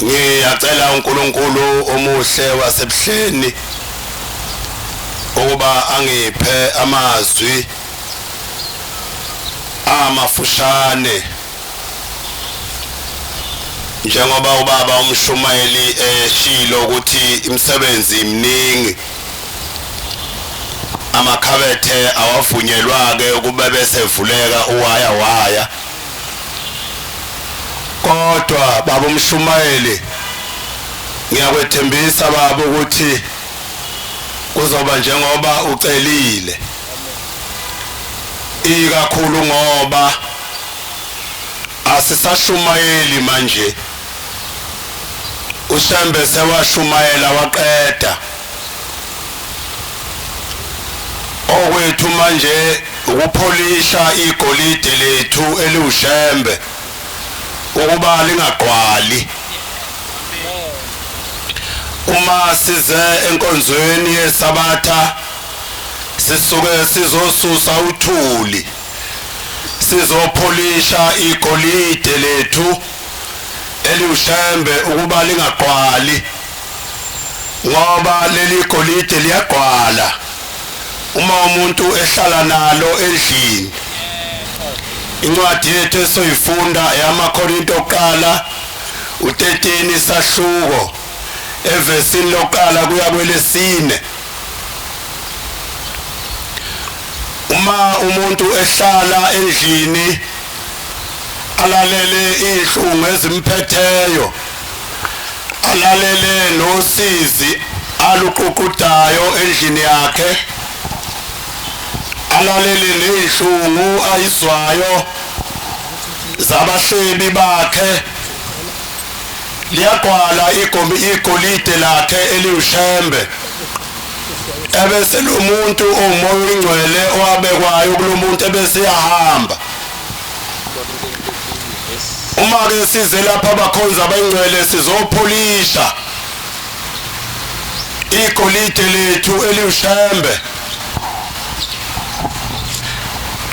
Ngiyacela uNkulunkulu omuhle wasebuhleni ukuba angiphe amazwi amafushane njengoba ubaba umshumayeli eshilo ukuthi imisebenzi iminingi, amakhabethe awavunyelwa-ke ukuba besevuleka uwaya waya. Kodwa baba umshumayeli, ngiyakwethembisa baba ukuthi kuzoba njengoba ucelile, ikakhulu ngoba asisashumayeli manje. UShembe sewashumayela waqeda. Okwethu manje ukupholisha igolide lethu eliwuShembe ukuba lingagqwali. Uma size enkonzweni yeSabatha sisuke sizosusa uthuli, sizopholisha igolide lethu eliwuShembe ukuba lingagqwali, ngoba leli golide liyagqwala uma umuntu ehlala nalo endlini. Incwadi yethu esoyifunda eyamaKorinto oqala u13 isahluko evesini lokuqala kuya kwelesine. Uma umuntu ehlala endlini alalele izinhlungu ezimphetheyo, alalele nosizi aluququdayo endlini yakhe, alalele nezinhlungu ayizwayo zabahlebi bakhe, liyagqwala igolide lakhe eliwuShembe. Ebese lo muntu owumoya oyingcwele owabekwayo kulo muntu ebese eyahamba. Uma ke size lapha abakhonzi abayingcwele sizopholisha igolide lethu eliwuShembe.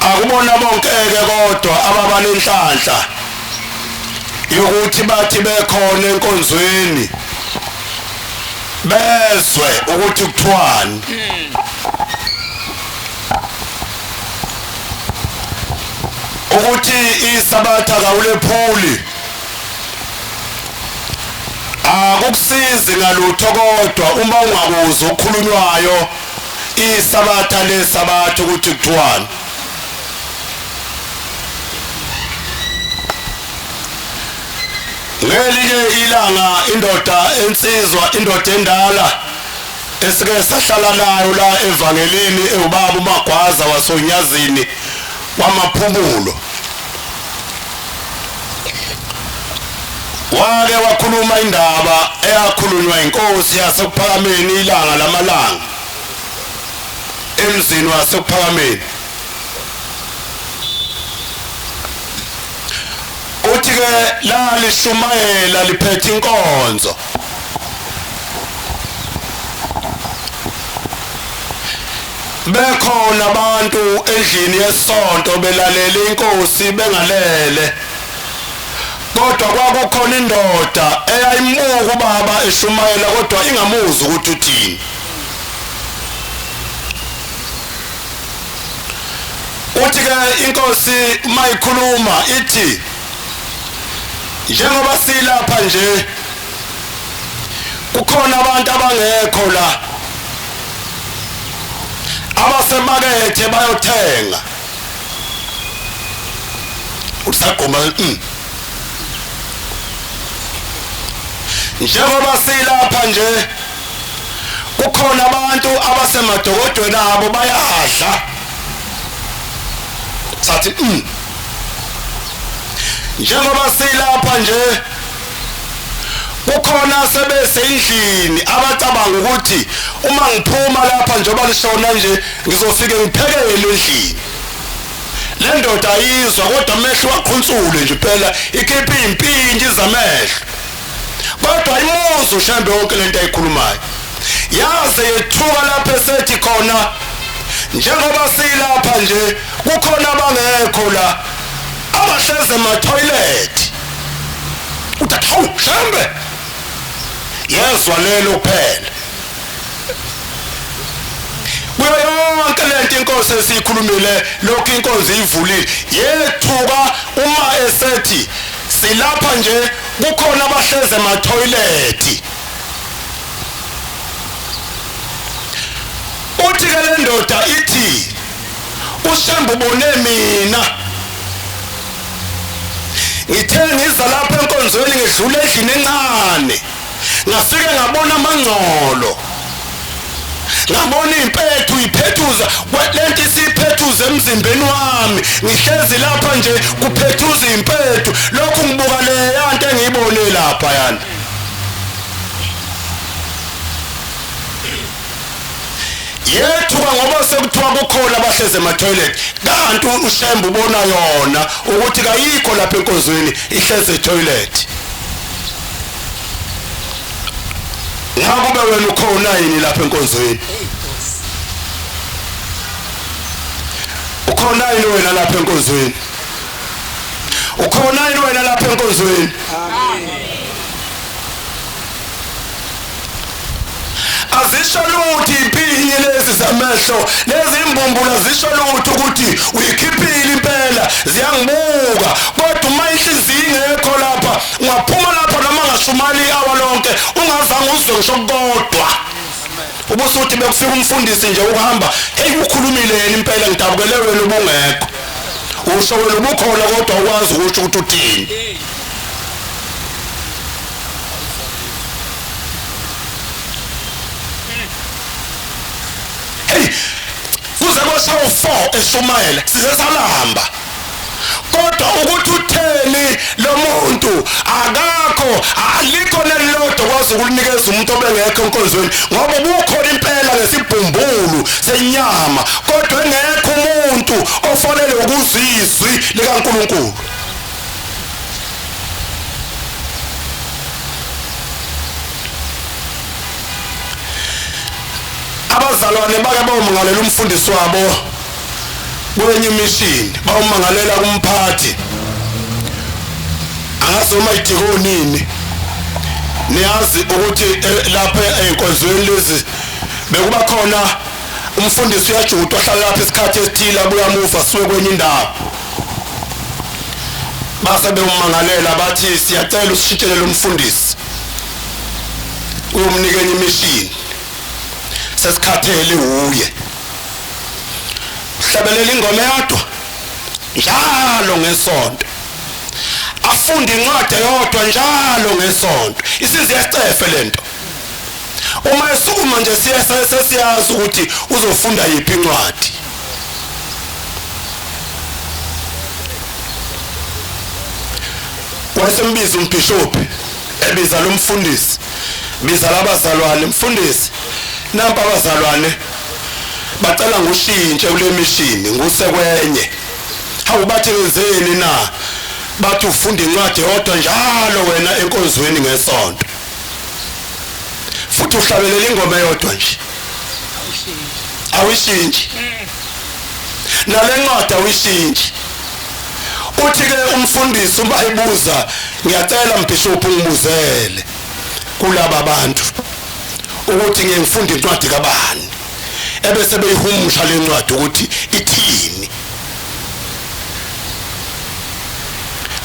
Akubona bonke-ke kodwa ababanenhlanhla yokuthi bathi bekhona enkonzweni bezwe ukuthi kuthiwani. Ukuthi iSabatha kawulephuli akukusizi ngalutho, kodwa uma ungakuzwa okukhulunywayo iSabatha leSabatha ukuthi kuthiwani. Ngelinye ilanga indoda ensizwa, indoda endala esike sahlala nayo la evangelini, ewubaba uMagwaza wasonyazini wamaphumulo, wake wakhuluma indaba eyakhulunywa inkosi yaseKuphakameni ilanga lamalanga emzini waseKuphakameni. Uthi ke lalishumayela liphethe inkonzo, bekhona abantu endlini yesonto belalele inkosi bengalele, kodwa kwakukhona indoda eyayimbuka ubaba eshumayela kodwa ingamuzwa ukuthi uthini. Uthi ke inkosi uma ikhuluma ithi njengoba silapha nje kukhona abantu abangekho la abasemakethe bayothenga. Usagquma Njengoba silapha nje kukhona abantu abasemadokodweni abo bayadla. Sathi Njengoba silapha nje kukhona sebesendlini abacabanga ukuthi uma ngiphuma lapha njengoba lishona nje ngizofike ngiphekele endlini. Le ndoda ayizwa kodwa amehlo aqhunsule nje phela, ikhipha izimpintshi zamehlo, kodwa imuzi uShembe yonke lento ayikhulumayo. Yaze yethuka lapho esethi khona njengoba silapha nje kukhona abangekho la abahleze emathoyilethi. Uthi hawu Shembe. Yezwa lelo kuphela. Kuyo yonke lento inkosi esiyikhulumile, lokhu inkonzo ivulile, yethuka uma esethi silapha nje kukhona abahleze emathoyilethi. Uthi ke le ndoda ithi uShembe ubone mina ngithe ngiza lapha enkonzweni, ngidlula endlini encane, ngafike ngabona amangcolo, ngabona impethu iphethuza lento isiphethuza emzimbeni wami, ngihlezi lapha nje kuphethuza impethu, lokhu ngibuka leya nto engiyibone lapha yana. Yethuka ngoba sekuthiwa kukhona abahlezi ema-toilet, kanti uShembe ubona yona ukuthi kayikho lapha enkonzweni, ihlezi e-toilet. Ngakube wena ukhona yini lapha enkonzweni? Ukhona yini wena lapha enkonzweni? Ukhona yini wena lapha enkonzweni? Amen. Azisho lutho impinyi lezi zamehlo, lezi imbumbula zisho lutho ukuthi uyikhiphile impela, ziyangibuka. Kodwa uma inhliziyo ingekho lapha, ungaphuma lapha noma ngashumali i-hour lonke ungazange uzwe ngisho kodwa. Ubusuthi bekufika umfundisi nje ukuhamba, hey, ukhulumile yena impela, ngidabukele wena ubungekho. Usho wena ubukhona kodwa ukwazi ukusho ukuthi uthini. Hey, kuze kwasha u4 eshumayela, size salamba. Kodwa ukuthi utheni lo muntu, akakho, alikho nelilodwa kwazi ukulinikeza umuntu obengekho enkonzweni, ngoba ubukhona impela ngesibhumbulu senyama, kodwa engekho umuntu ofanele ukuzwa izwi likaNkulunkulu. Abazalwane bake bawumangalela umfundisi wabo kwenye imishini, bawumangalela kumphathi, angazi noma idikonini. Niyazi ukuthi lapha ey'nkonzweni lezi bekuba khona umfundisi uyajutwa, ahlala lapha isikhathi esithile, abuye amuva asuke kwenye indawo. Base bewumangalela bathi siyacela usishintshele lo mfundisi, uyomnika enye imishini, sesikhathele wuye. Hlabelela ingoma eyodwa njalo ngesonto, afunde incwadi eyodwa njalo ngesonto, isize yasicefe lento. Uma esukuma nje sesiyazi ukuthi uzofunda yiphi incwadi. Wayesembiza umbhishobhi, ebiza lo mfundisi, biza labazalwane, mfundisi, nampa abazalwane bacela ngushintshe kule mishini nguse kwenye. Hawu, bathi ngenzeni na? Bathi ufunda incwadi yodwa njalo wena enkonzweni ngesonto, futhi uhlabelela ingoma eyodwa nje, awuyishintshi nale ncwadi, awuyishintshi. Uthi ke umfundisi uma ebuza, ngiyacela mbhishophu ungibuzele kulaba bantu ukuthi ngiye ngifunda incwadi kabani, ebese beyihumusha le ncwadi ukuthi ithini.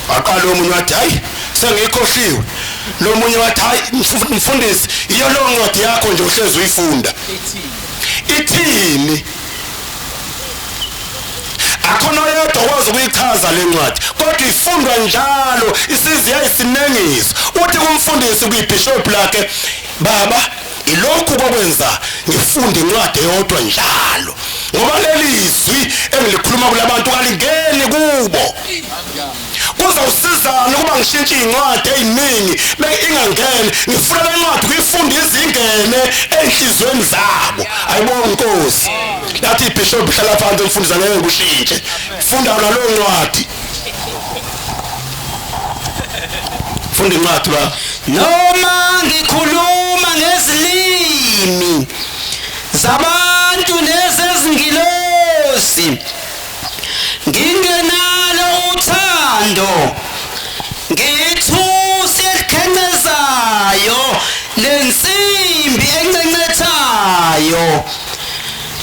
Waqala omunye wathi hayi, sengiyikhohliwe. Lo munye wathi hayi, mfundisi, iyo leyo ncwadi yakho nje uhlezi uyifunda, ithini? Akhona oyedwa okwazi ukuyichaza le ncwadi, kodwa ifundwa njalo, isize yayisinengiso. Uthi kumfundisi, kuyibhishophu lakhe, baba, ilokhu kokwenza ngifunde incwadi eyodwa njalo, ngoba leli zwi engilikhuluma kulabantu kalingeni kubo. Kuzawusizana ukuba ngishintshe iy'ncwadi ey'ningi ingangeni? Ngifuna le ncwadi kuyifunda izingene ey'nhliziyweni zabo. Ayibonga inkosi. Lathi ibhishobhi, hlala phansi mfundisi, angeke ngikushintshe, funda naloyo ncwadi, funda incwadi ba. Noma ngikhuluma ngezilimi zabantu nezezingilosi, ngingenalo uthando, ngiyithusi elikhencezayo Nensimbi encencethayo,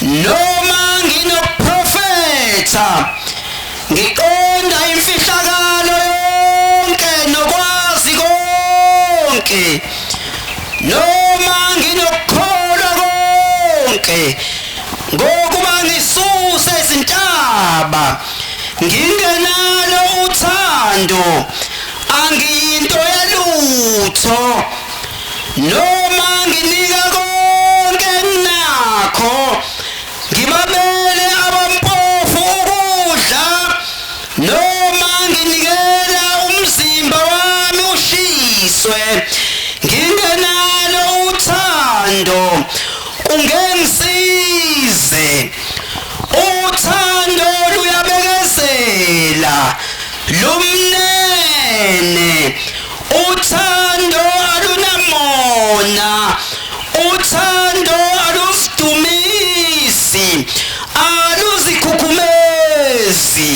noma nginokuprofetha ngiqonda imfihlakalo yonke nokwazi konke, noma nginokukholwa konke ngokuba ngisuse izintaba, ngingenalo uthando angiyinto yalutho. Noma nginika konke enginakho ngibabele abampofu ukudla, noma nginikela umzimba wami ushiswe, ngingenalo uthando kungengisize. Uthando luyabekezela, lumnene, uthando alunamona, uthando aluzidumisi, aluzikhukhumezi,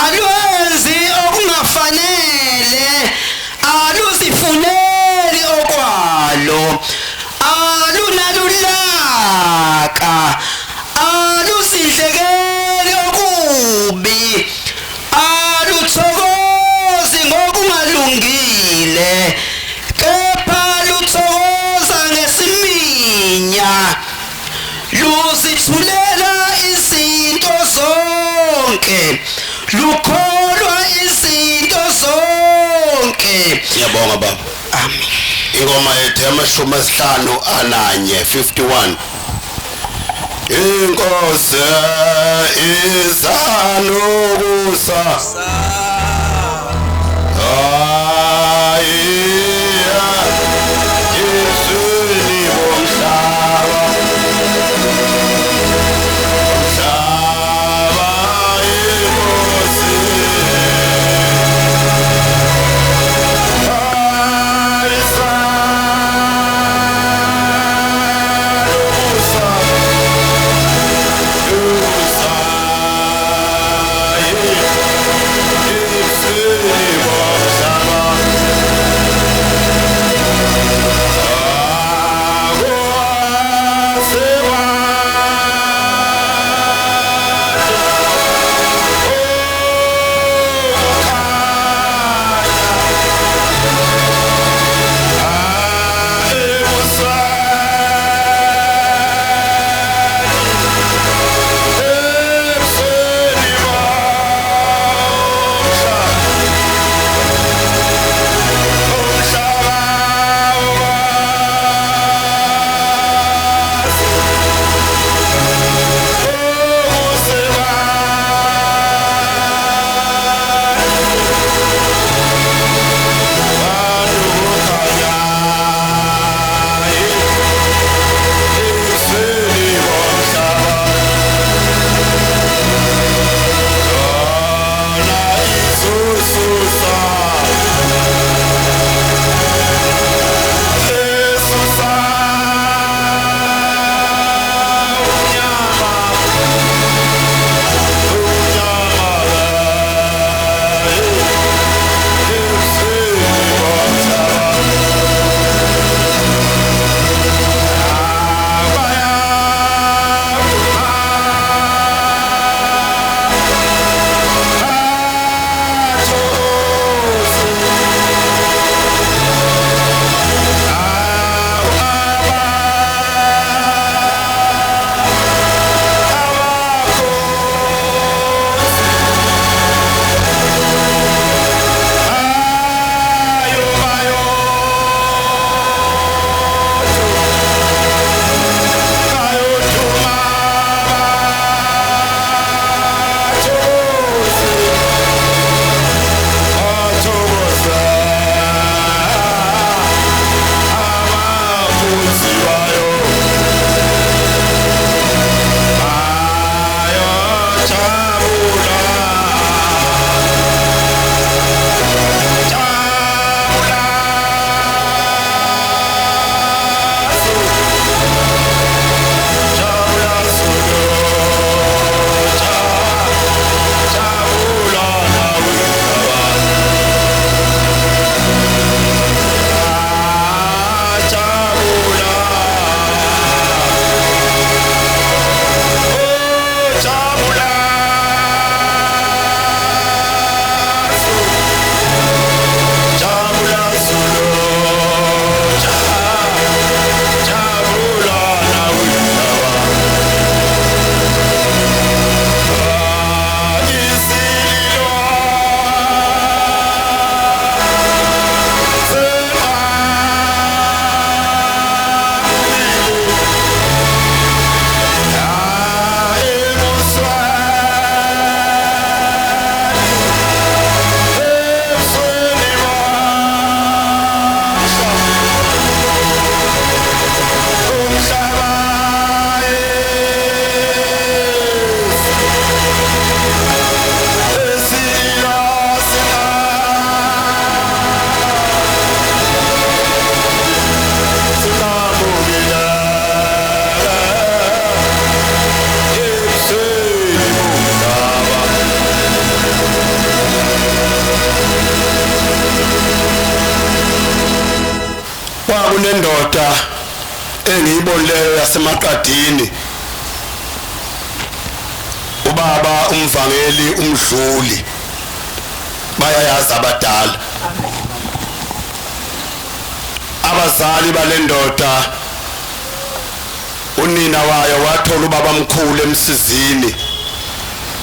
alwenzi okungafanele, aluzifuneli okwalo, alunalulaka, aluzidlekeli okubi, aluthokozi ngokungalungile, kepha luthokoza ngesiminya. Luzithulela izinto zonke, lukholwa izinto zonke. Ngiyabonga baba. Amen. Ingoma yethu yama-51, 51. Inkosi izanokusa. Ayiya izweni bomhlaba, mhlaba inkosi. Ayisanukusa, kusa. Kunendoda engiyibonileyo yaseMaqadini, ubaba umvangeli uMdluli, bayayazi abadala. Abazali balendoda, unina wayo wathola ubaba mkhulu emsizini,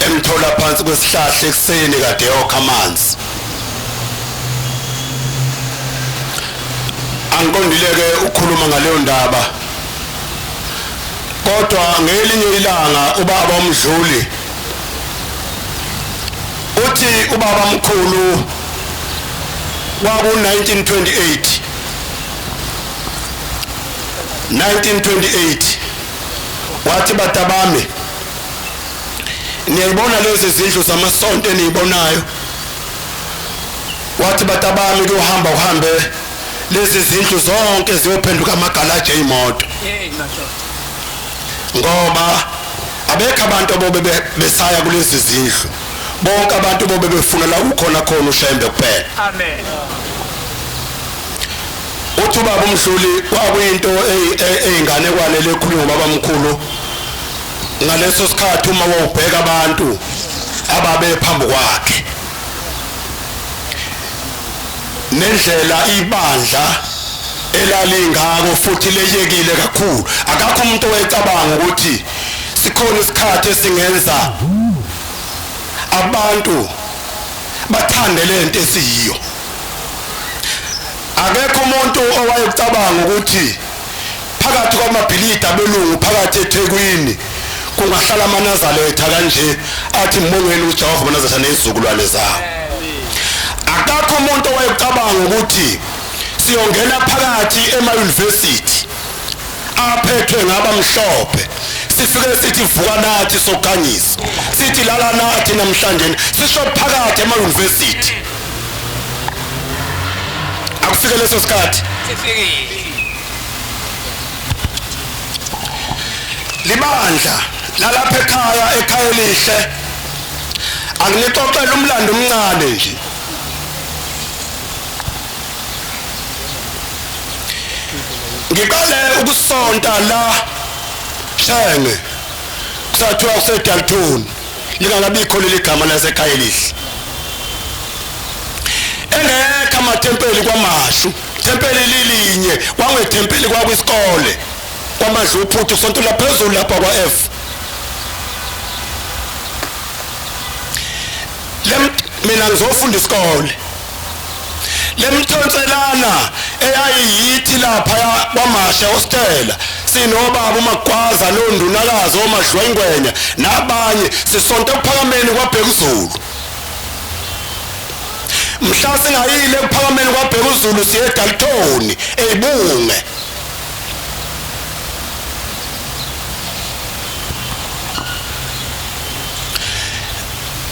emthola phansi kwesihlahla ekuseni kade yokha amanzi. Angiqondile ke ukukhuluma ngaleyo ndaba, kodwa ngelinye ilanga ubaba uMdluli uthi ubaba mkhulu kwaku 1928 1928 wathi, "Batabami, niyayibona lezi zindlu zamasonto eniyibonayo?" Wathi, "Batabami, kuyohamba kuhambe lezi zindlu zonke ziyophenduka amagalaji eyimoto, ngoba abekho abantu abobe besaya kulezi zindlu. Bonke abantu bobe befuna la kukhona khona uShembe kuphela." Amen. Uthi ubaba uMdluli kwakuyinto eyinganekwane lekhulunywa ngobaba mkhulu ngaleso sikhathi, uma wawubheka abantu ababe phambi kwakhe nendlela ibandla elalingako futhi leyekile kakhulu, akakho umuntu owayecabanga ukuthi sikhona isikhathi esingenza abantu bathande lento esiyiyo. Akekho umuntu owayecabanga ukuthi phakathi kwamabhilidi abelungu phakathi eThekwini kungahlala amaNazaretha kanje athi, "Mbongeni uJehova, amaNazaretha nezizukulwane zawo." Akakho umuntu owayecabanga ukuthi siyongena phakathi ema-university aphethwe ngabamhlophe, sifike sithi, "Vuka nathi sokhanyisa," sithi, "Lala nathi namhlanje," sisho phakathi ema-university. Akufike leso sikhathi? Sifikile. Libandla lalapha ekhaya, ekhaya elihle, anginixoxela umlando omncane nje. Ngiqale ukusonta la Shenge kusathiwa kuseDalton, lingakabikho leli gama lasekhaya elihle, engekho amathempeli kwaMashu. Thempeli lilinye, kwangethempeli kwakwisikole kwaMadluphuthu, sonto laphezulu lapha kwa-F. Lem mina ngizofunda isikole lemthonselana eyayiyithi lapha kwaMasha hostela, sinobaba uMagwaza nondunakazi oMadlwengwenya nabanye, sisonto ekuphakameni kwaBhekuzulu. Mhla singayile ekuphakameni kwaBhekuzulu, siye eDalton eyibunge.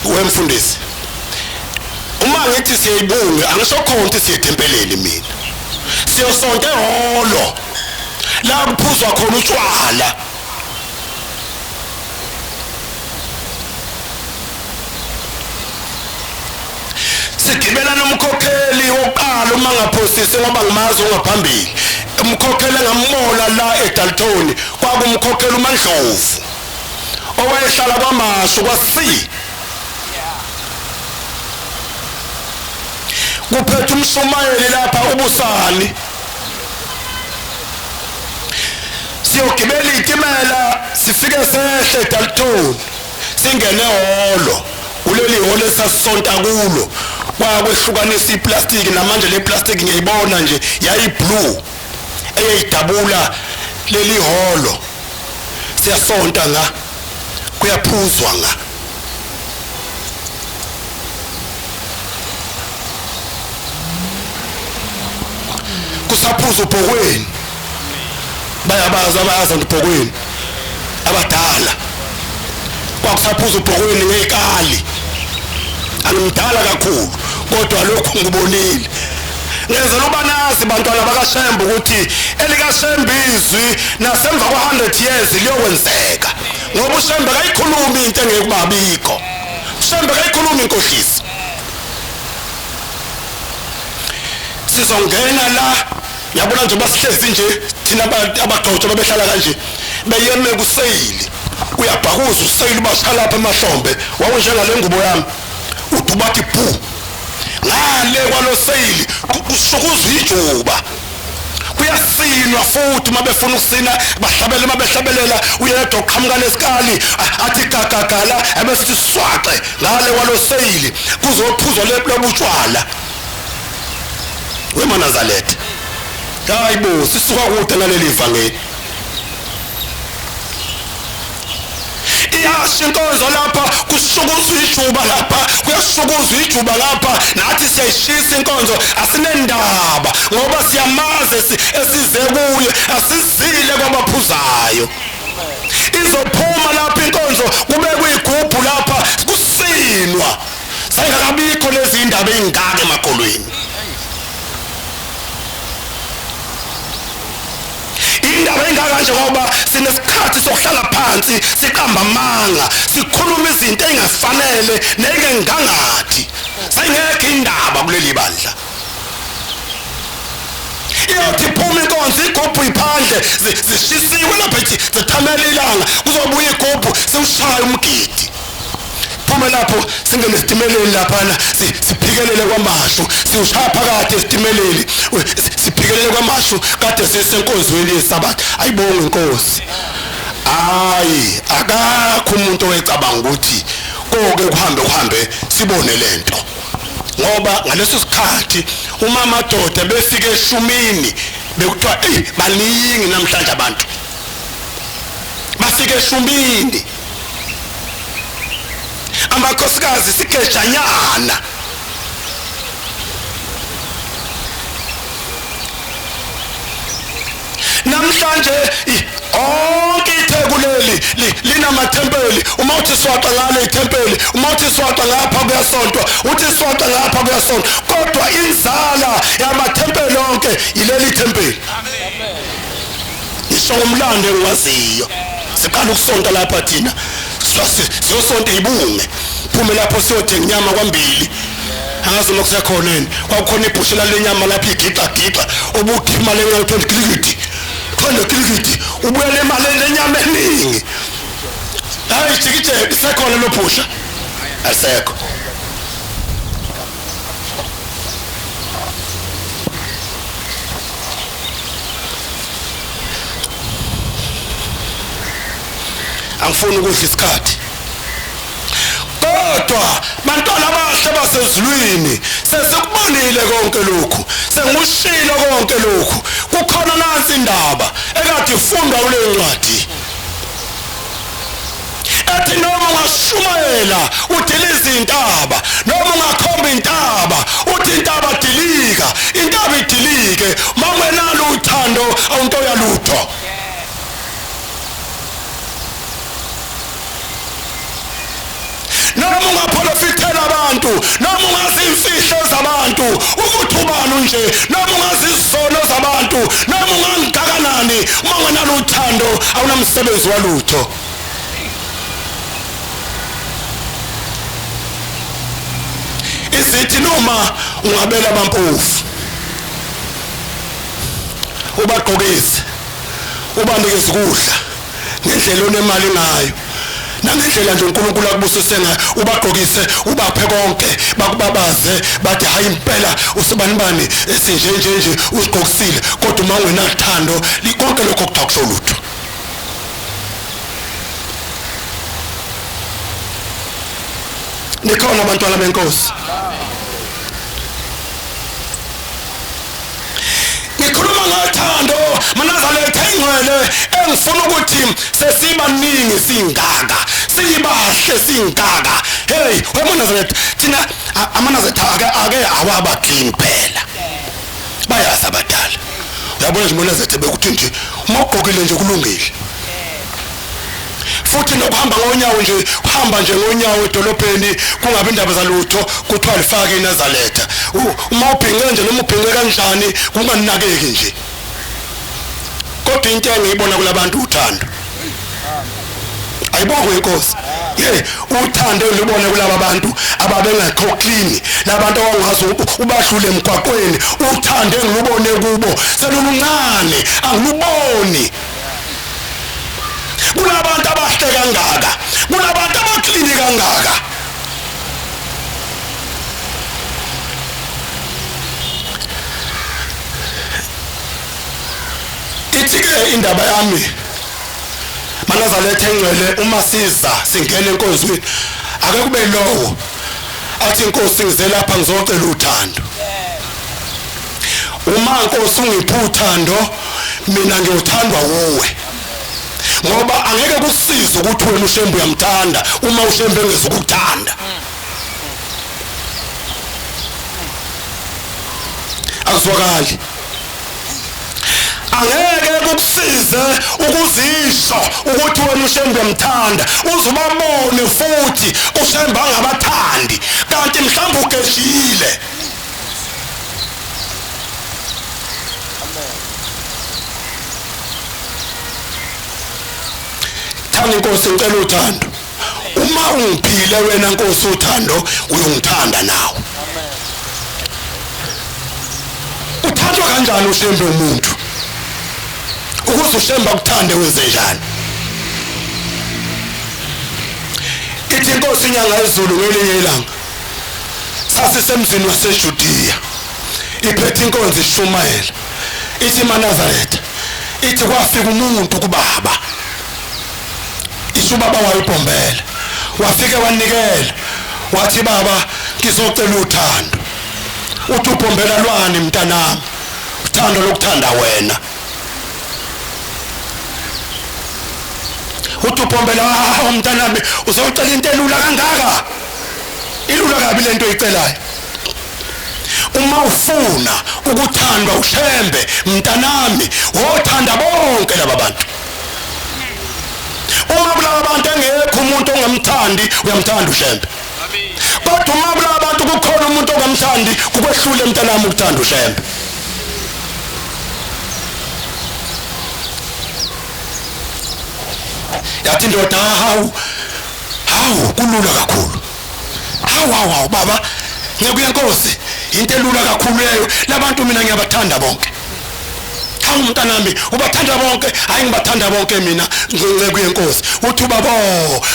Wemfundisi, uma ngithi siyayibunge, angisho khona ukuthi siye ethempeleni. Mina siyosonta ehholo la kuphuzwa khona utshwala. Sigibela nomkhokheli wokuqala, uma ngaphosisi, ngoba ngimazi ongaphambili, umkhokheli engambona la eDalton kwakumkhokheli uMandlovu owayehlala kwaMashu kwa-C. Kuphethe umshumayeli lapha ubusani. Siyogibela itimela, sifike sehle eDalton, singene ehholo. Kuleli hholo esasisonta kulo kwakwehlukanisa iplastiki. Namanje le plastic ngiyayibona nje, yayi-blue eyayidabula leli hholo. Siyasonta nga, kuyaphuzwa nga. Kusaphuza ubhokweni, bayabazi abayazi ubhokweni abadala. Kwakusaphuza ubhokweni ngekali. Angimdala kakhulu, kodwa lokhu ngibonile. Ngenzela uba nazi, bantwana bakaShembe, ukuthi elikaShembe izwi nasemva kwa-100 years liyokwenzeka, ngoba uShembe kayikhulumi into engekubabikho. UShembe kayikhulumi inkohliso. Sizongena la Yabona nje basihlezi nje thina abagqotshwa babehlala kanje beyeme kuseyili, uyabhakuza useyili ubasha lapha emahlombe, wawunjengale ngubo yami, udubathi bhu ngale kwalo seyili kusukuzwa ijuba, kuyasinwa futhi. Uma befuna ukusina bahlabele, uma behlabelela uyedwa uqhamuka nesikali athi gagagala, ebesithi swaxe ngale kwalo seyili kuzophuzwa lobutshwala. WemaNazaretha, hayi bo, sisuka kude naleli vangeli. Iyasho inkonzo lapha, kusukuzwa ijuba lapha, kuyasukuzwa ijuba lapha, nathi siyayishisa inkonzo, asinendaba ngoba siyamazi esize kuye, asizile kwabaphuzayo. Izophuma lapha inkonzo, kubekwe igubhu lapha kusinwa. Sayingakabikho lezi indaba ey'ngaka emagolweni. Indaba engaka nje ngoba sinesikhathi sokuhlala phansi siqamba amanga, sikhuluma izinto ey'ngafanele ney'ngengangathi. Sayingekho indaba kuleli bandla. Iyothi iphuma inkonzo, igubhu iphandle, zishisiwe lapha, ithi zithamela ilanga, kuzobuya igubhu siwushaye umgidi. Phume lapho singene esitimeleni laphana, siphikelele kwaMashu, siwushaya phakathi esitimeleni, siphikelele kwaMashu kade sisenkonzweni yeSabatha. Ayibonge inkosi. Hayi, akakho umuntu oyecabanga ukuthi koke kuhambe kuhambe sibone lento, ngoba ngaleso sikhathi uma amadoda befike eshumini bekuthiwa eyi baningi namhlanje abantu bafike eshumini, amakhosikazi sigejanyana. Namhlanje onke itheku leli linamathempeli. Uma uthi swaqa ngale ithempeli, uma uthi swaqa ngapha kuyasontwa, uthi swaqa ngapha kuyasontwa, kodwa inzala yamathempeli onke yileli thempeli. Ngisho ngomlando engiwaziyo, siqala ukusonta lapha thina, siyosonta ibunge, phume lapho siyothenga inyama kwambili. Angazi noma kusekhona yini, kwakukhona ibhushela lenyama lapha igixa gixa, ubukhipha imali encane 20 kilikiti, 20 kilikiti, ubuya le mali lenyama eningi. Hayi jikije, isekhona lo phusha, asekho. Angifuni ukudla isikhathi, kodwa bantwana abahle basezulwini, sesikubonile konke lokhu, sengushilo konke lokhu. Kukhona nansi indaba ekade ifundwa kule ncwadi ethi noma ungashumayela udiliza intaba, noma ungakhomba intaba uthi intaba dilika, intaba idilike, uma ungenalo uthando awunto yalutho. Noma ungaprofithela abantu, noma ungazi imfihlo zabantu ukuthi ubani nje, noma ungazi izono zabantu, noma ungangakanani, uma ungenalo uthando awunamsebenzi walutho. Izithi noma ungabela abampofu, ubagqokise, ubanikeze ukudla ngendlela onemali ngayo, nangendlela nje uNkulunkulu akubusise ngayo, ubagqokise, ubaphe konke, bakubabaze bathi hayi impela usibani bani esinje nje nje usigqokisile, kodwa uma ungenathando konke lokho kuthiwa kusho lutho. Nikhona abantwana benkosi? Ngikhuluma ngothando maNazaretha ingcwele, engifuna ukuthi sesibaningi singaka, sibahle singaka. Hey wemaNazaretha, thina amaNazaretha ake awaba clean phela, bayazi abadala. Uyabona nje uMnazaretha bekuthi nje uma ugqokile nje kulungile, futhi nokuhamba ngonyawo nje, uhamba nje ngonyawo edolobheni kungabi indaba zalutho, kuthiwa lifake iNazaretha. Uma ubhinqe nje noma ubhinqe kanjani kunganakeki nje. Kodwa into engiyibona kulabantu uthando. Ayibongwe inkosi. Hey, uthando lubone kulaba bantu ababengekho clean, labantu abangazi ubadlule emgwaqweni, uthando engilubone kubo seluluncane, angiluboni. Kunabantu abahle kangaka, kunabantu abaklini kangaka. Ithi-ke indaba yami Manazaretha engcwele, uma siza singena enkonzweni, ake kube lowo athi inkosi ngize lapha ngizocela uthando. Uma inkosi ungipha uthando, mina ngiyothandwa wuwe. Ngoba angeke kusize ukuthi wena uShembe uyamthanda uma uShembe engezukukuthanda. Akuzwakali. Angeke kukusize ukuzisho ukuthi wena uShembe uyamthanda, uzubabone futhi uShembe angabathandi, kanti mhlawumbe ugejile. Thanda inkosi, ngicela uthando. Uma ungiphile wena Nkosi uthando, uyongithanda nawe. Uthandwa kanjani uShembe umuntu? Ukuze uShembe akuthande wenze njani? Ithi inkosi inyanga yezulu ngelinye ilanga sasisemzini waseJudiya, iphethe inkonzo ishumayela, ithi maNazaretha, ithi kwafika umuntu kubaba, isho ubaba wayibhombela, wafike wanikela, wathi baba ngizocela uthando. Uthi ubhombela lwani mntanami? Uthando lokuthanda wena. Uthi ubhombela, hawu mntanami uzocela into elula kangaka? Ilula kabi lento oyicelayo. Uma ufuna ukuthandwa uShembe mntanami, wothanda bonke laba bantu. Uma kulaba bantu engekho umuntu ongamthandi, uyamthanda uShembe. Kodwa uma kulaba bantu kukhona umuntu ongamthandi, kukwehlule mntanami ukuthanda uShembe. Yathi indoda, hawu hawu, kulula kakhulu. Hawu hawu hawu baba, ngekuya Nkosi, into elula kakhulu leyo. Labantu mina ngiyabathanda bonke. Hawu mntanami, ubathanda bonke? Hayi ngibathanda bonke mina, ngekuya Nkosi. Uthi ubaba,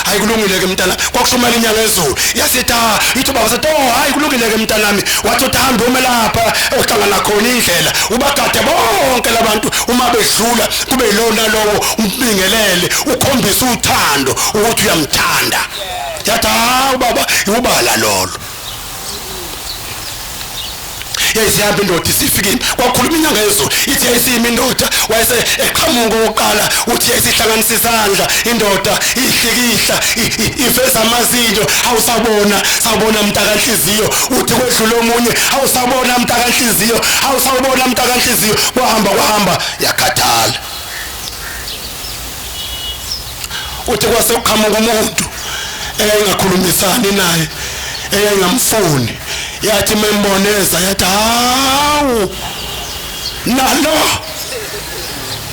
hayi kulungile ke mntana. Kwakushumela inyanga ezulu. Yasithi ithi ubaba sathi, oh hayi kulungile ke mntanami. Wathi uhambe ume lapha ohlangana khona indlela, ubagade bonke labantu uma bedlula, kube yilona lowo umbingelele, ukhombise uthando ukuthi uyamthanda. Yathi hawu baba, ubala lolo. Yayisihamba indoda isifikile, kwakhuluma inyanga yezulu, ithi yayisimi indoda, wayese eqhamuka okokuqala, uthi yayisihlanganisa isandla indoda, ihlikihla iveza amazinyo, awusabona sawubona mntakanhliziyo. Uthi kwedlula omunye, awusabona mntakanhliziyo, awusawubona mntakanhliziyo. Kwahamba kwahamba, yakhathala. Uthi kwase kuqhamuka umuntu eyayingakhulumisani naye, eyayingamfuni, yathi memboneza, yathi hawu nalo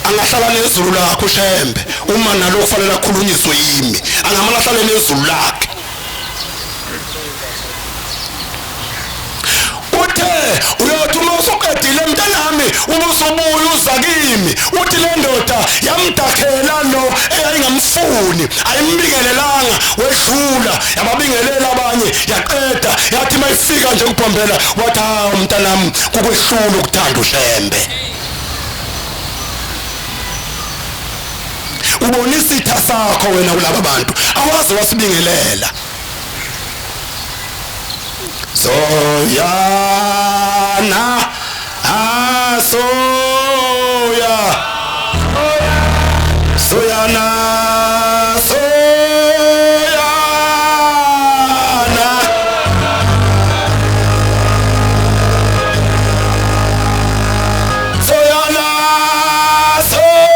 angahlala nezulu lakhe uShembe, uma nalo kufanele akhulunyiswe yimi, angamane ahlale nezulu lakhe. Uthe uyothi uma usuqedile mntanami, ubusubuya uza kimi. Uthi le ndoda yamdakhela lo eyayingamfuni, ayimbingelelanga, wedlula yababingelela abanye, yaqeda. Yathi mayifika nje kubhombela, wathi hawu mntanami, kukwehlula ukuthanda uShembe. Ubona isitha sakho wena kulaba bantu, awaze wasibingelela. Soyana, asoya, soyana, soyana, soyana, soyana.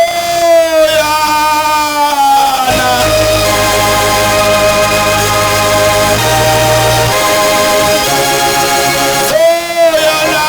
Soyana,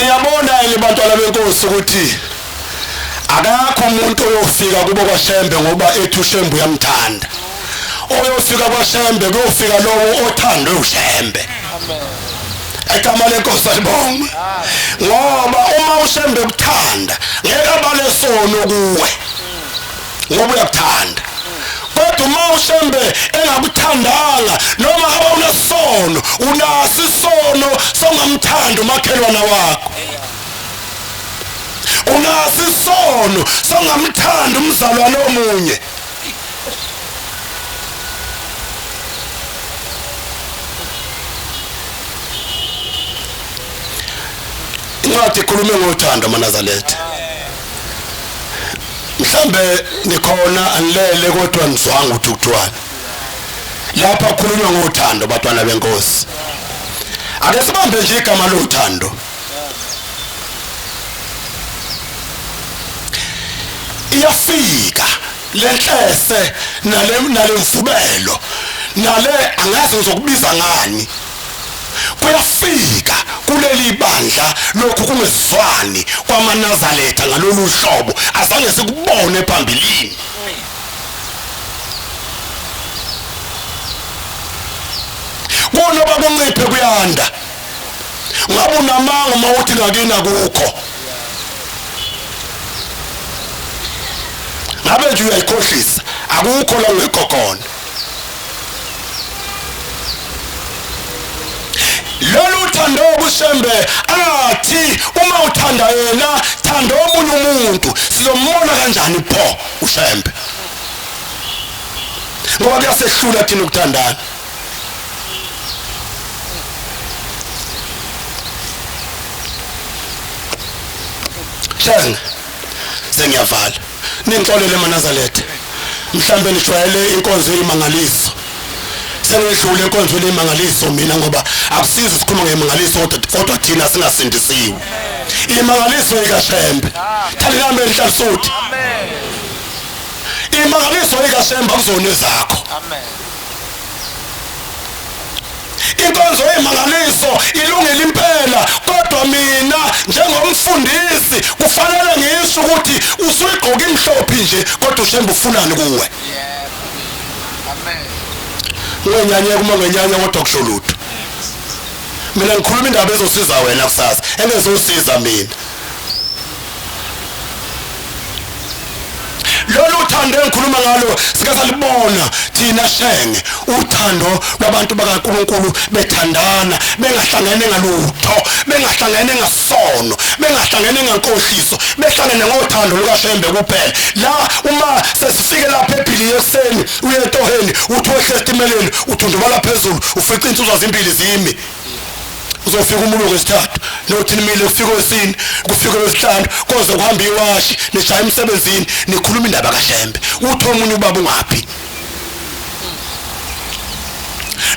Niyabona yini bantwana benkosi ukuthi akakho umuntu oyofika kubo kwaShembe ngoba ethi uShembe uyamthanda. Oyofika kwaShembe kuyofika lowo othandwe uShembe. Amen. Igama lenkosi alibongwe. Ngoba uma uShembe kuthanda ngeke abale sono kuwe. Ngoba uyakuthanda. Kodwa uma uShembe engakuthandanga noma aba unesono, unaso isono songamthanda umakhelwana wakho. Unaso isono songamthanda umzalwane omunye. Incwadi ikhulume ngothando amaNazaretha. Mhlambe nikhona anilele kodwa nizwanga ukuthi kuthiwani. Lapha kukhulunywa ngothando batwana benkosi. Ake sibambe nje igama lothando. Iyafika lenhlese nale nalemvubelo nale angazi ngizokubiza ngani. Kuyafika kuleli bandla lokhu kungezwani kwamaNazaretha ngalolu hlobo azange sikubone phambilini. Kunoba kunciphe kuyanda. Ngabe unamanga uma uthi ngakini akukho. Ngabe nje uyayikhohlisa akukho la ungekho khona. Lolu thando kuShembe athi uma uthanda yena thanda omunye umuntu sizombona kanjani pho uShembe? Ngoba kuyasehlula thina ukuthandana. Shenge sengiyavala. Ningixolele emaNazaretha. Mhlambe nijwayele inkonzo yemangaliso. Sengidlule enkonzweni yemangaliso mina ngoba akusizi sikhuluma ngemangaliso kodwa thina singasindisiwe. Imangaliso ikaShembe. Thalilami enhlisuthi. Amen. Imangaliso ikaShembe akuzona ezakho. Amen. Inkonzo yemangaliso ilungile impela kodwa mina njengomfundisi kufanele ngisho ukuthi usuyigqoka imhlophe nje kodwa uShembe ufunani kuwe. Yeah. Amen. Ngenyanya kuma ngenyanya kodwa kusho lutho. Mina ngikhuluma indaba ezosiza wena kusasa engezosiza mina. Lolu thando engikhuluma ngalo sike salibona thina Shenge, uthando lwabantu bakaNkulunkulu bethandana bengahlangene ngalutho, bengahlangene ngasono, bengahlangene ngankohliso, behlangene ngothando lukaShembe kuphela. La uma sesifike lapha ebhili ekuseni uye etoheni uthi wehle esitimeleni uthundubala phezulu ufica insizwa zimbili zimi. Uzofika umulungu wesithathu nothi nimile kufika wesine kufika wesihlanu koze kuhamba iwashi nishaya emsebenzini nikhuluma indaba kaShembe. Uthi omunye ubaba ungaphi?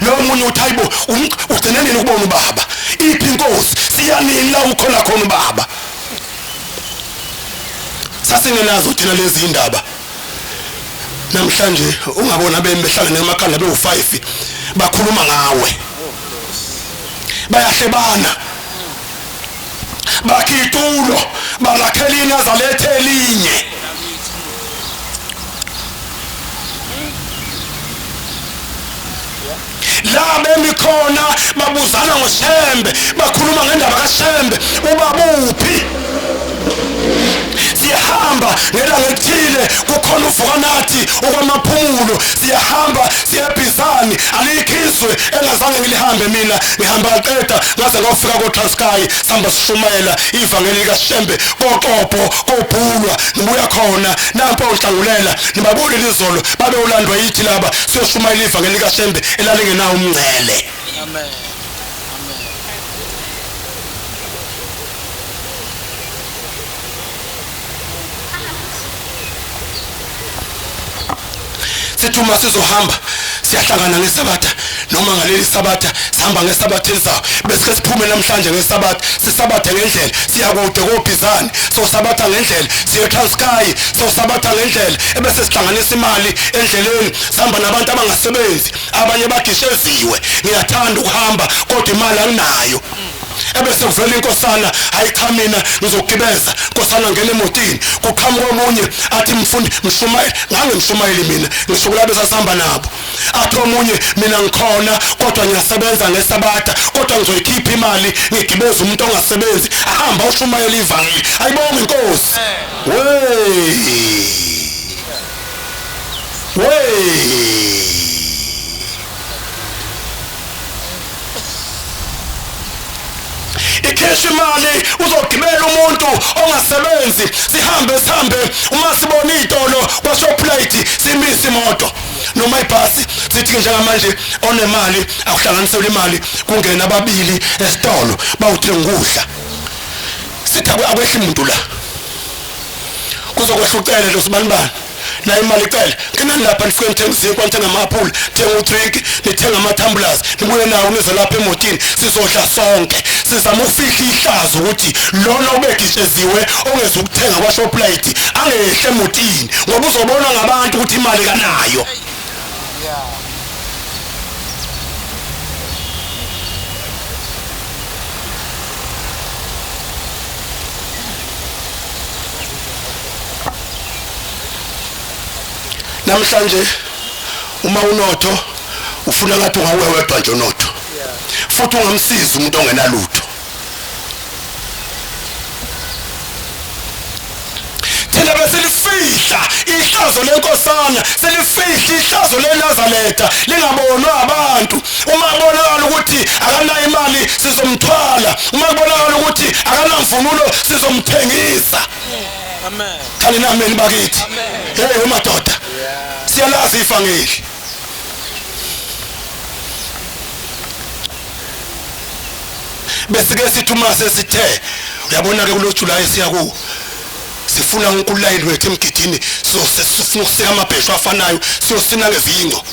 Nomunye uthi hayibo ugcine nini ukubona ubaba? Iphi inkosi? Siya nini la ukhona khona ubaba? Sasingenazo thina lezi indaba. Namhlanje ungabona bemi behlangene emakhanda bewu5 bakhuluma ngawe. Bayahlebana. Bakha itulo balakhela iNazaretha elinye. La bemi khona babuzana ngoShembe, bakhuluma ngendaba kaShembe, ubaba uphi? Siyahamba ngelanga elithile kukhona uvukanathi okwamaphumulo, siyahamba siyebhizani, alikho izwe engazange ngilihambe mina, ngihamba ngaqeda ngaze ngofika koTranskei, sihamba sishumayela ivangeli likaShembe koXopo koBhulwa, ngibuya khona nampo uNhlangulela nibabonile izolo babe ulandwa yithi laba siyoshumayela ivangeli likaShembe elalingenawo umngcele. Amen. Amen. Sithi uma sizohamba siyahlangana ngesabatha noma ngaleli sabatha sihamba ngesabatha elizayo, bese siphume namhlanje ngesabatha sisabathe ngendlela, siya kude koBhizane sosabatha ngendlela, siye Transkei sosabatha ngendlela, ebese sihlanganisa imali endleleni, sihamba nabantu abangasebenzi, abanye bagisheziwe. Ngiyathanda ukuhamba kodwa imali anginayo. Ebese kuvela inkosana, hayi cha mina ngizogibeza, nkosana ngena emotini. Kuqhamuka omunye athi mfundi mshumayeli, ngangimshumayeli mina, ngisho kulabo esasihamba nabo. Athi omunye mina ngikhona kodwa ngiyasebenza ngesabatha, kodwa ngizoyikhipha imali ngigibeze umuntu ongasebenzi, ahamba ushumayela ivangeli. Ayibonge inkosi. We ikhishwa imali uzogibela umuntu ongasebenzi. Sihambe sihambe, uma sibona itolo kwaShoprite simise imoto noma ibhasi, sithi njengamanje onemali akuhlanganiselwe imali, kungena ababili esitolo bawuthenga ukudla. Sithi akwehli umuntu la, kuzokwehla ucele lo sibanibani la imali icele, ngenani lapha nifike nithenga izinkwa, nithenga ama-aphula, nithenga udrink, nithenga ama-tumblers, nibuye nawo nize lapha emotini sizodla sonke. Sizama ukufihla ihlazo ukuthi lona obegitsheziwe ongezukuthenga kwaShoprite angehle emotini, ngoba uzobonwa ngabantu ukuthi imali kanayo. Namhlanje uma unotho ufuna ngathi ungawe wedwa nje unotho, futhi ungamsiza umuntu ongenalutho. Thina besilifihla ihlazo lenkosana, silifihla ihlazo leNazaretha lingabonwa abantu. Uma kubonakala ukuthi akanayo imali sizomthwala, uma kubonakala ukuthi akanamvunulo sizomthengisa. Amen. Khani nameni bakithi. Hey madoda, siyalazi ivangeli. Besike sithi uma sesithe uyabona ke kulo July siya kuwo, sifuna unkulayini wethu emgidini, sifuna ukusika amabheshu afanayo, siyosina ngezingo.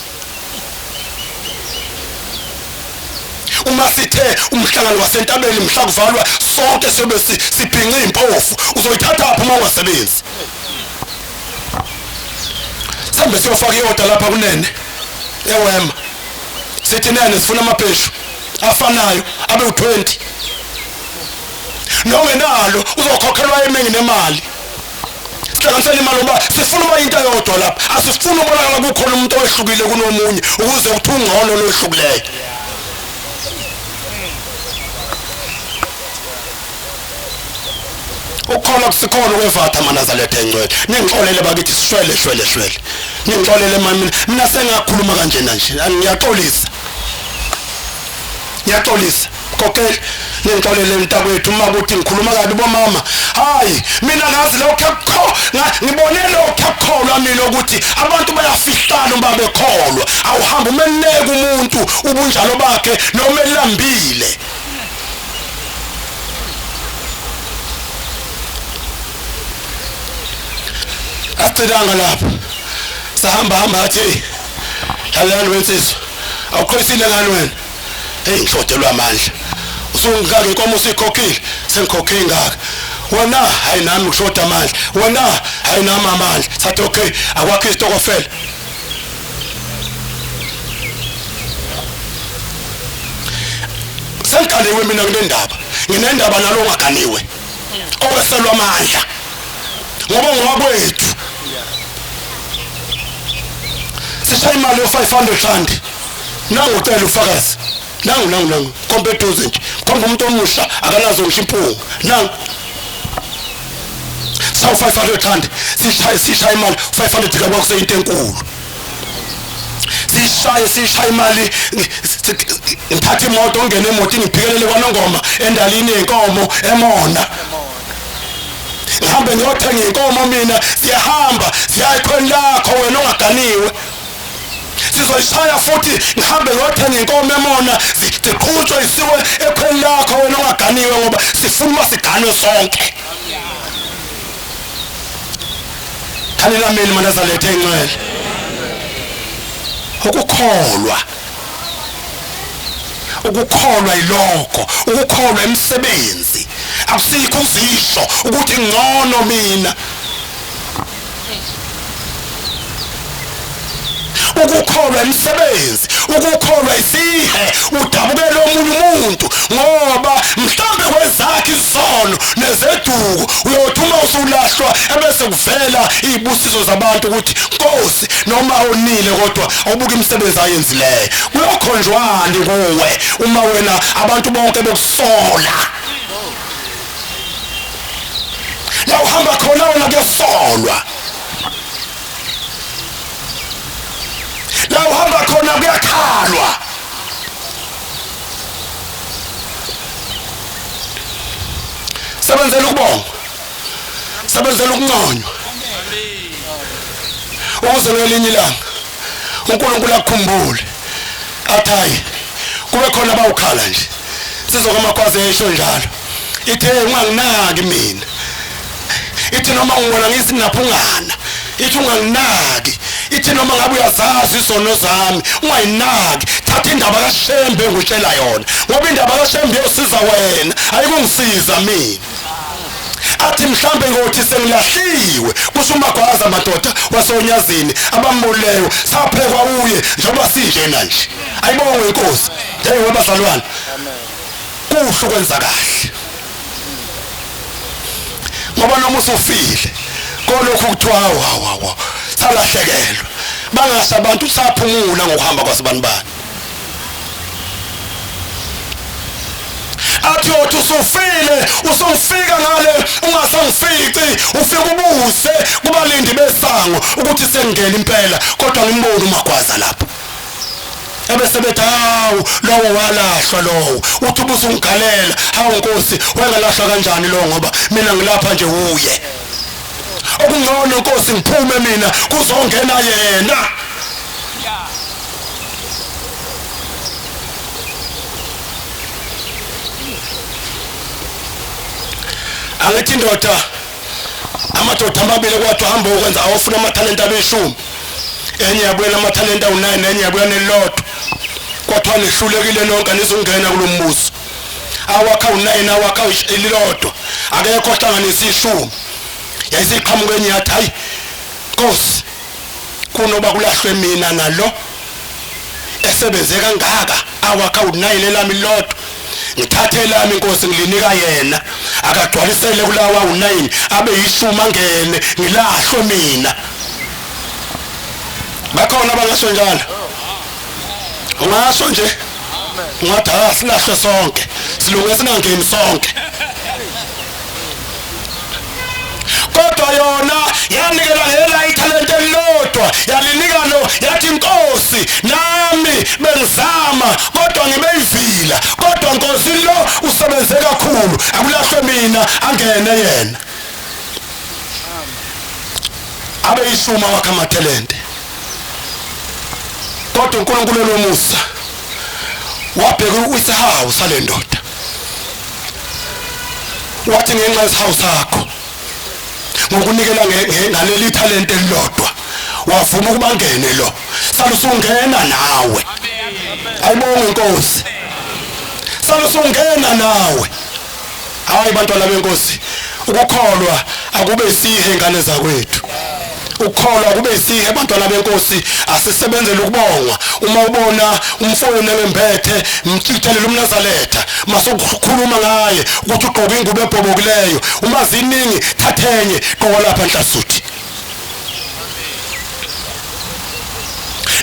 Uma sithe umhlangano wasentabeni mhla kuvalwa sonke siyobe sibhinca impofu, uzoyithatha phi uma ungasebenzi? Sihambe siyofaka ioda lapha kunene ewema, sithi nene sifuna amabheshu afanayo abe u20, nongenalo uzokhokhelwa emingi nemali. Sihlanganisela imali ngoba sifuna uba into eyodwa lapha, asifuni ubonakala kukhona umuntu owehlukile kunomunye ukuze kuthi ungcono lo ohlukileyo. Ukukholwa kusikhona kwevatha maNazaretha engcwele. Ningixolele bakithi, sishwele shwele shwele. Ningixolele mami, mina sengakhuluma kanjena nje, ngiyaxolisa. Ngiyaxolisa. Kokeli, ningixolele mntakwethu uma kuthi ngikhuluma kabi bomama. Hayi, mina ngazi lokho, ngibone lokho akukholwa mina ukuthi abantu bayafihlana uma bekholwa. Awuhambe umeneke umuntu ubunjalo bakhe noma elambile. Asigcinanga lapho, sahamba hamba athi hey, lalelani wensizwa, awuqhoyisile ngani wena? Hey, ngishodelwa amandla, usungikake inkomo usuyikhokhile, sengikhokhe ingaka wena. Hayi nami ngishoda amandla wena, hayi nami amandla. Sathi okay, akwakho isitokofela. Sengiganiwe mina kunendaba, nginendaba nalo ongaganiwe oweselwa amandla, ngoba ngowakwethu. Sishaya imali yo-500 rand, nangu ucela ufakazi, nangu nangu nangu, khomba eduze nje, khomba umuntu omusha akanazo ngisho impunga, nangu sawu 500 rand. Sishaya imali 500 kwakuseyinto enkulu. Sishaye imali, ngithathe imoto, ngene emotini, ngiphikelele kwaNongoma endalini yenkomo emona, ngihambe ngiyothenga inkomo mina. Siyahamba siya ekhweni lakho wena ongaganiwe, sizoyishaya futhi, ngihambe ngiyothenga inkomo emona, ziqhutshwe isiwe ekhweni lakho wena ongaganiwe, ngoba sifuna uba siganwe sonke. Khalela mina maNazaretha engcwele. Ukukholwa, ukukholwa yilokho, ukukholwa imisebenzi, akusikho uzisho ukuthi ngcono mina. Ukukholwa imisebenzi, Ukukholwa isihe, udabukele omunye umuntu, ngoba mhlambe kwezakhe isono nezeduko uyothi uma usulahlwa ebese kuvela izibusiso zabantu ukuthi Nkosi noma onile kodwa awubuka imisebenzi ayenzileyo. Kuyokhonjwani kuwe uma wena abantu bonke bekusola? La uhamba khona wena kuyasolwa, la uhamba khona kuyakhalwa. Sebenzela ukubonga, sebenzela ukunconywa, ukuze ngelinye ilanga uNkulunkulu akukhumbule athi hayi kube khona abawukhala nje. Sizokamakhwazi esho njalo, ithe unganginaki mina, ithi noma ngibona ngizinaphungana, ithi unganginaki, ithi noma ngabe uyazazi izono zami ungayinaki, thatha indaba kaShembe ngutshela yona, ngoba indaba kaShembe iyosiza wena, ayikungisiza mina. Athi mhlambe ngothi sengilahliwe, kusho uMagwaza madoda wasonyazini abambuleyo, saphekwa uye njengoba sinjena nje. Ayibongwe inkosi. Hey webazalwane, kuhle ukwenza kahle, ngoba noma usufile kolokhu kuthiwa hawu hawu hawu salahlekelwa, bangasho abantu saphumula ngokuhamba kwasibanibani. Athi uthi usufile, usungifika ngale ungasangifici, ufike ubuse kubalindi besango ukuthi sengingena impela, kodwa ngimbone uMagwaza lapho. Ebese bethi hawu lowo walahlwa lowo, uthi ubusungigalela, hawu Nkosi wengalahlwa kanjani lowo, ngoba mina ngilapha nje uye. Okungcono Nkosi ngiphume mina kuzongena yena. Angithi indoda, amadoda amabili kwathiwa hamba ukwenza awofuna amathalenta abeshumi, enye yabuya namathalenta awu-9, enye yabuya nelilodwa. Kwathiwa nihlulekile nonke, anizungena kulo mbuso. Awakha u-9, awakha elilodwa, akekho ohlanganisa ishumi. Yayisiqhamuka enye yathi hayi Nkosi, kunoba kulahlwe mina nalo esebenze kangaka, awakha u-9 elami lodwa, ngithathe elami Nkosi ngilinika yena, akagcwalisele kulawa u-9 abe yishumi, angene ngilahlwe mina. Bakhona abangasho njalo? Ungasho nje ungathi ha silahlwe sonke, silunge singangeni sonke. Kodwa yona yanikela ngela ithalente elilodwa, yalinika lo, yathi Nkosi nami bengizama kodwa ngibeyivila, kodwa Nkosi lo usebenze kakhulu, akulahlwe mina angene yena. Abe ishuma wakhe amathalente. Kodwa uNkulunkulu onomusa wabheka isihawu sale ndoda, wathi ngenxa yesihawu sakho ngokunikela ngaleli talente elilodwa wavuma ukuba ngene lo, salusungena nawe. Ayibonge inkosi, salusungena nawe. Hayi bantwana benkosi, ukukholwa akube sihe ingane zakwethu, ukukholwa kube sihe bantwana benkosi. Asisebenzele ukubongwa. Uma ubona umfowenu engembethe, mchithelele umNazaretha, masukukhuluma ngaye ukuthi ugqoke ingubo ebhobokileyo, uma ziningi thathenye gqoka lapha nhlasuthi.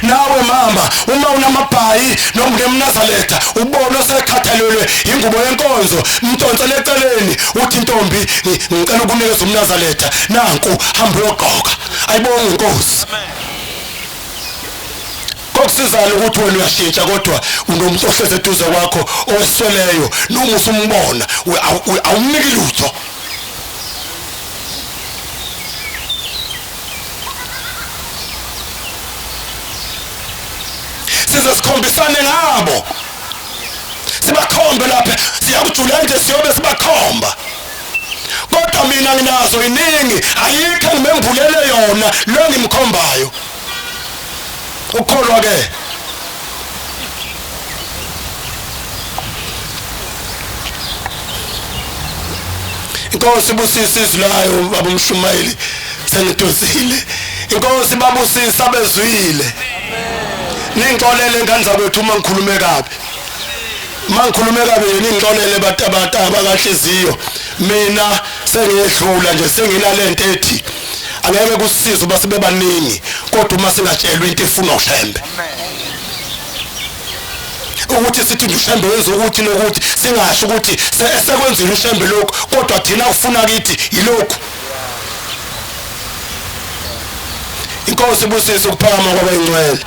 Nawe mama, uma unamabhayi noma unemNazaretha, ubone osekhathalelwe ingubo yenkonzo, mdonsele eceleni uthi ntombi ngicela ukunikeza umNazaretha, nanku hamba uyogqoka. Ayibonge inkosi. Kokusizana ukuthi wena uyashintsha, kodwa unomuntu ohlezi eduze kwakho owesweleyo, noma usumbona awumniki lutho. Size sikhombisane ngabo, sibakhombe lapha, siyakujula nje siyobe sibakhomba. Kodwa mina nginazo iningi, ayikho engimembulele yona lo ngimkhombayo. Ukukholwa ke Inkosi ibusise izwi layo baba umshumayeli, sengidosile. Inkosi babusise abezwile. Ningixolele ngane zakwethu uma ngikhulume kabi. Uma ngikhulume kabi ningixolele batabakahliziyo. Mina sengiyedlula nje senginalento ethi angeke kusisize uba sibe baningi kodwa uma singatshelwa into efunwa uShembe. Ukuthi sithi nje uShembe wenza ukuthi nokuthi singasho ukuthi esekwenzile uShembe lokhu kodwa thina kufuna kithi yilokhu. Inkosi ibusise ukuphakama kwabayingcwele.